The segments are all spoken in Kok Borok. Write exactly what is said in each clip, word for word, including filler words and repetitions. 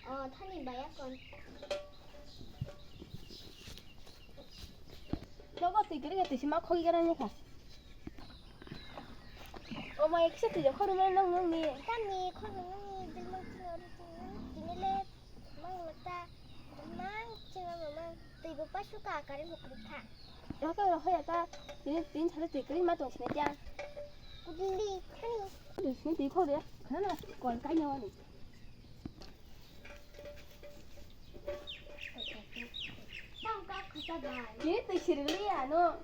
Oh, thani baya kon. Nogo twi kwrwi twi sima khogwi gana ni kha. O mai kisa twi khogwi mano nang nang ni. Tani khogwi nang ni dilmang tini oro tini nang tini le mang mata mang chinga mamang twi bo pasu ka kare mukri kha. Ro ka ro hoya ta tini tin thale twi kwrwi ma tong sini kya. Kudin di thani. Twi sini twi khogwi khana na kon kai na wani. Tini twi sirili ano.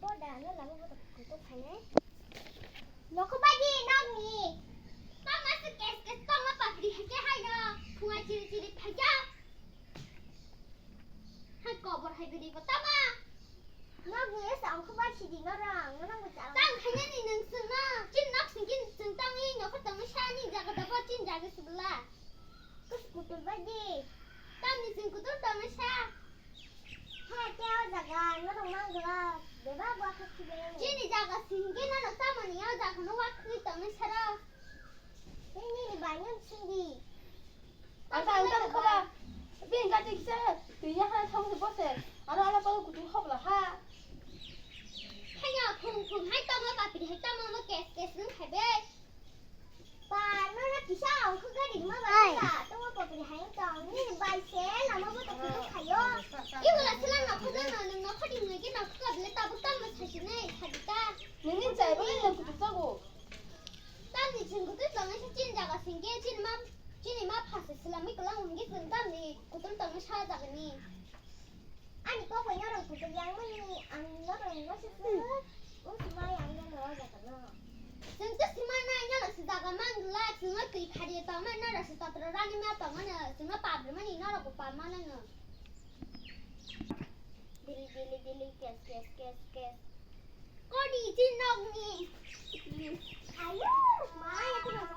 Boda no lama boda kuto phainai. Nokho baji nokni. Tama se kes kes tongma papri hake haino. Phunga chiri chiri phaijak. Hai kobor hai biri bo tama. Nokni esa ang khubai sidi norang, norang bo chang. Tang khainani nung sungno. Chin nok singkin sung tangwi nokho tangwi sani jaga dabo chin jaga sibla. Kus kutul baji. Tamni sing kutul tangwi sa. Ha, kya jaga norang manggla. Beba gua khakhi beng. Chini jaga singkin norok tamani o jaga no wak khwi tangwi saro. Nini ni banyan singdi. Asa ang tang khoba. Bin gati kisa. Twi ya ha thang se bose. Ano ala pa kutu khobla ha. Hanya phung phung hai tamo papri hai tamo mo kes kes nung khaibe. Pa no na kisa ang khu gari ma ba. Tamo papri hai tamo ni bai se lama bo to kutu khayo. Iwala sila na khoda na nung na khodi ngi na khoda bile tabu tamo sai ne khadika. Nini chai bo nung kutu sago. Tamni chwng kutul tongnaisa chini jaga singkhe chini ma, chini ma phasa swlamwi kwlang hwnkhe chwng tamni kutul tongnaisa jagani. Ani kok bai norok kutul yang mani ang norok no se se. Usma yang no no jaga no. Chwng to sima nai norok se jaga manglak chwngno twi khari tongmani norok se totro rani ma tongmani chwngno pabri mani norok bo pabma nangno. Dili dili dili kes kes kes kes. Kodi chin nokni. Ayo, mai aku nang